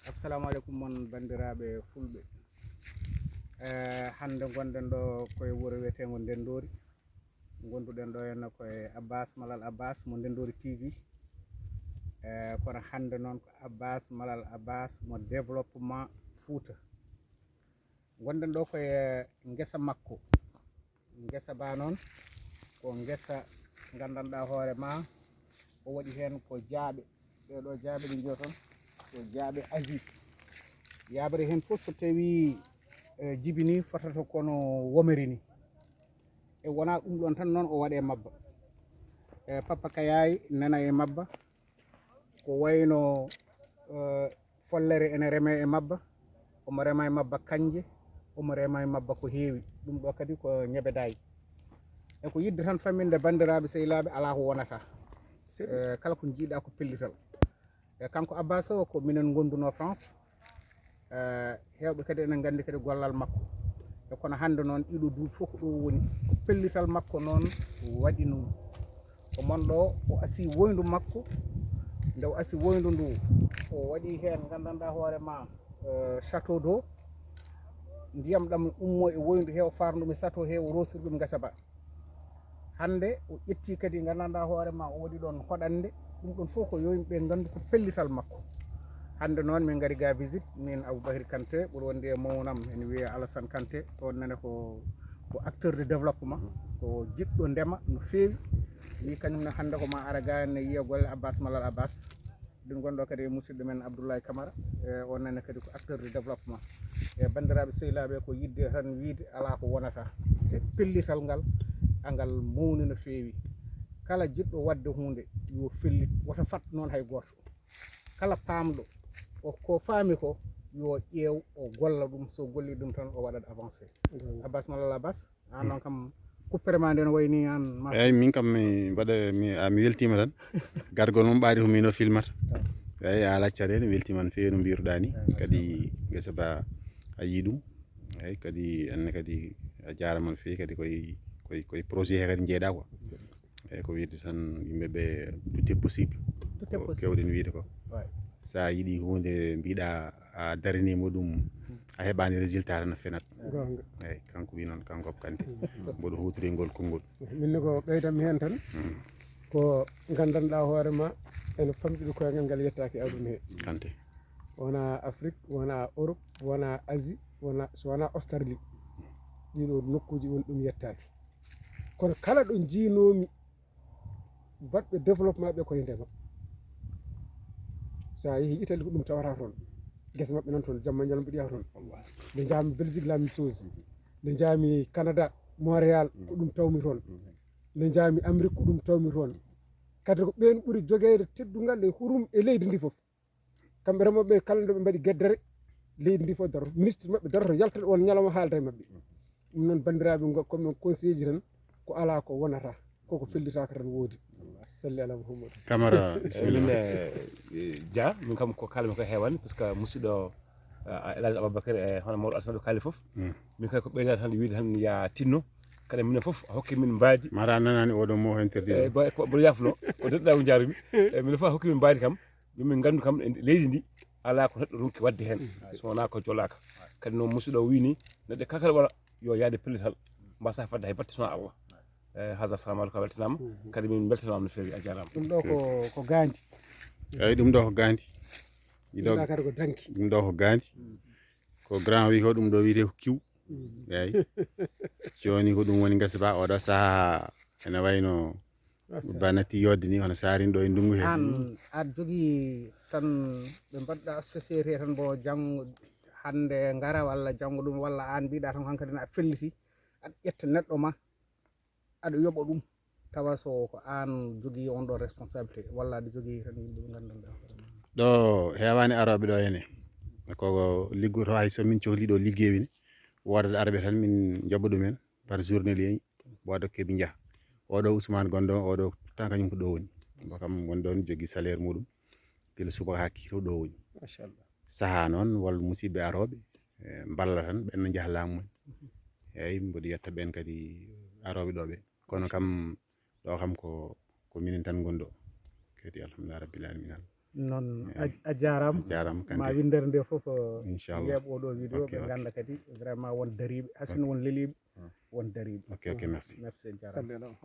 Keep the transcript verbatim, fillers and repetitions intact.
Assalamu aleykum mon banndiraaɓe fulɓe. Eh, hannde ngonɗen ɗo koye wuro wiyeteengo Ndenndoori. Ngonduɗen ɗo henna koye Abbas Malal Abbas mo Ndenndoori T V. Eh, kono hannde noon ko Abbas Malal Abbas mo développement Fouta. Ngonɗen ɗo koye ngesa makko. Ngesa ba noon ko ngesa nganndanɗaa hoore ma, o waɗi heen ko jaaɓe. Ɗee ɗo jaaɓe ɗe njiyoton ko jaaɓe Asie. Yaaɓre heen fof so tawii, eh, jibini fotata kono womeri ni. E wonaa ɗum ɗoon tan noon o waɗe mabba. E pappa kayaay nana e mabba. Ko wayno, eh, follere ene reme e mabba, omo rema e mabba kanje, omo rema e mabba ko heewi. Ɗum ɗo kadi ko ñebedaay. E ko yidde tan famminde banndiraaɓe sehilaaɓe, alaa ko wonata. Eh, kala ko njiiɗa ko pellital. E kanko Abbas o ko minen ngonduno France. Eh, heewɓe kadi ene nganndi kadi gollal makko. E kono hannde noon ɗiɗo duuɓi fof ko ɗo woni. Ko pellital makko noon waɗi ɗum. Ko mon ɗo o asi woyndu makko. Nde o asi woyndu ndu, o waɗi heen nganndanɗaa hoore ma, eh, château d'eau. Ndiyam ɗam ummo e woyndu he, o farndu mi château he, o rosiri ɗum ngesa ba. Hannde o ƴetti kadi nganndanɗaa hoore ma, o waɗi ɗoon hoɗannde. Ɗum ɗoon fof ko yo yimɓe nganndu ko pellital makko. Hannde noon min ngari ga visite, min Aboubacry Kanté, ɓuri wonde e mawnam ene wiyee Alassane Kanté, on nane ko, ko acteur de développement, ko jiɗɗo ndema no feewi. Wi kañum ne hannde ko ma ara ga ne yiya golle Abbas Malal Abbas. Ɗum gonɗo kadi e musidɗo men Abdoulaye Camara, e on nane kadi ko acteur de développement. E banndiraaɓe sehilaaɓe, ko yidde tan wiide alaa ko wonata. Se pellital ngal, angal mawni no feewi. Kala jiɗɗo waɗde huunde, yo fellit, woto fat noon hay gooto. Kala paamɗo, o ko faami ko, yo ƴeew, o golla ɗum, so golli ɗum tan, o waɗat avancé. Abbas Malal Abbas, an noon kam, kuppere ma nden wayni an ma. Eyyi, min kam mi mbaɗa, mi, a, mi weltima tan. Gargol mum ɓaari ko min o filmata. Eyyi, a ala caɗeele, mi weltima no feewi no mbiruɗa ni. Eyyi, kadi machallah. Ngesa ba a yii ɗum. Eyyi, kadi anne kadi a jarama no feewi, kadi koye, koye, koye projet he kadi jeeɗa quoi. Eyyi, ko wiide tan yimɓe ɓe, tout est possible. Tout est possible. Ko kewɗen wiide ko. Ouais. Sa yiɗi hunde mbiɗa a darinima ɗum, a heɓani résultat tan a fenat. Gonga. Eyyi, kanko wi noon, kanko Kanté. Mboɗo hutori ngol konngol. Min ne ko ɓeydanmi hen tan, ko gandanɗa hoore ma ene famɗi ɗo koyngal ngal yettaki e aduna he. Kanté. Wona Afrique, wona Europe, wona Asie, wona, so wona Australie. Ɗiɗo nokkuji woni ɗum yettaki. Kono kala ɗo jiinomi waɗɓe développement ɓe koye ndema. Sa yeehi Italie ko ɗum tawata toon. Guese maɓɓe nan toon, jamma ñalawma mbiɗa yaha toon. Nde jaami Belgique, la même chose. Nde jaami Canada, Montréal, ko ɗum tawmi toon. Nde jaami Amérique, ko ɗum tawmi toon. Kadi ko ɓen ɓuri jogeyde teddungal e hurum e leydi ndi fof. Kamɓe remooɓe ɓe kala nde ɓe mbaɗi geddere, leydi ndi fof daroto. Ministre maɓɓe daroto, yalta on ñalawma haalda e maɓɓe. Ɗum noon banndiraaɓe ngo, comme conseil ji tan, ko alaa ko wonata, koko fellitaka tan woodi. Salli ala Muhammad. Camara, eh, min, bismillah. Eh, eh, Dia, min kam ko kalmi ko heewani, parce que musidɗo, eh, El Hadj Ababacar, eh, hono Mawɗo Alassane ɓe kaali fof. Mm. Min kay ko ɓeyda tan wiide tan ya tinno, kadi minen fof a hokki min mbaadi. Mara nanani oɗo mo interdit. Eh, ba-, ko, mboɗo yafno, ko daɗɗa ko jarumi. Eh, minen fof a hokki min mbaadi kam, yo min nganndu kam e leydi ndi, alaa ko neɗɗo ronki waɗde heen, so wonaa ko jolaaka. Kadi noon musidɗo o wii ni, neɗɗo kala kala waɗa, yo yaade pellital, mbasa fadde hay batte so wonaa Allah. Eh, haza, salamu aleykum, a weltanaama. Kadi min mbeltanaama no feewi, a jaaraama. Ɗum ɗo ko, ko gandi. Eyyi, ɗum ɗo ko gandi. Ɗiɗo. Ɗum ɗo kadi ko danki. Ɗum ɗo ko gandi. Ko grand wi ko ɗum ɗo wiyete ko kiw. Eyyi. Joni ko ɗum woni ngesa ba oɗo saha ene wayno ba natti yodde ni, hono sarin ɗo e ndungu he. An aɗa jogii tan ɓe mbaɗɗa société tan mbo janngo hannde ngara walla janngo ɗum, walla an mbiɗa tan hankadi na a felliti, aɗa ƴetta neɗɗo ma, aɗa yoɓa ɗum, tawa so ko an jogii on ɗo responsabilité, walla aɗa jogii tan yimɓe ɓe nganndanɗaa hoore ma? Ɗo heewani arooɓe ɗo hene. Ko liggoto hay so min cohli ɗo liggeewi ne, woodata arɓe tan min njoɓa ɗumen par journée li, ɓooɗo keɓi njaha. Oɗo Ousmane gonɗo, oɗo tan kañum ko ɗo woni. Mbo kam woni ɗon jogii salaire muɗum. Gila subaka haa kiito ɗo woni. Machallah. Saha noon walla musidɓe arooɓe, eh, mballa tan, ɓen no njaha laamu mumen. Eyyi, mboɗo yetta ɓen kadi arooɓe ɗo ɓe. Kono kam, ɗo kam ko, ko minen tan ngoni ɗo. Kadi alhamdulillah rabbil alamin. Noon a jaaraama. Jaaraama ma winndere nde fof inchallah yeeɓ oɗo vidéo ɓe ngannda kadi vraiment won dariiɓe hasino won leliiɓe won dariiɓe. Ok, ok, merci. Merci, jaaraama.